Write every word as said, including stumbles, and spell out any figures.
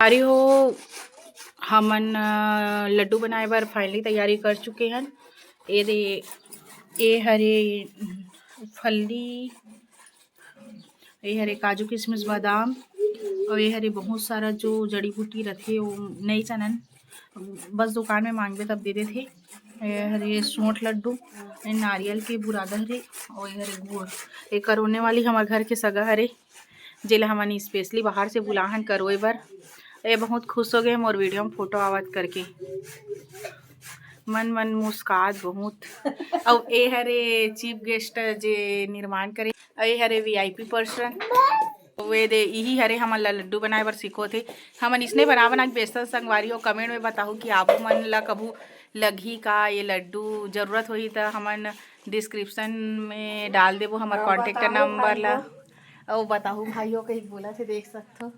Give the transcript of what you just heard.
अरे हो, हमन अ, लड्डू बनाए बर फाइनली तैयारी कर चुके हन। ये दे, ये हरे फल्ली, ये हरे काजू किशमिश बादाम, और ये हरे बहुत सारा जो जड़ी बूटी रथे वो नहीं जानन, बस दुकान में मांगबे तब दे देथे। ये हरे सोंठ लड्डू, ये नारियल के बुरादा हरे, और ये हरे गुड़। ये करोने वाली हमर घर के सगा हरे, जेला हमन स्पेशली बाहर से बुलाहन करोए बर। ये बहुत खुश हो गए मोर वीडियो में फोटो आवत करके, मन मन मुस्कात बहुत। अउ ए हरे चीफ गेस्ट जे निर्माण करे, अउ ए हरे वीआईपी पर्सन। वे दे इही हरे हमन ला लड्डू बनाए बर सिखोथे। हमन इसने बना बना के बेचथन संगवारी हो। कमेंट में बताहू कि आप मन ला कभू लगही का ये लड्डू, जरूरत होही त हमन डिस्क्रिप्शन में डाल देबो हमर हाँ, कॉन्टेक्ट बताहू नंबर ला। भाई हो। अउ बताहू भाई हो कहीं बोला थे, देख सकथो।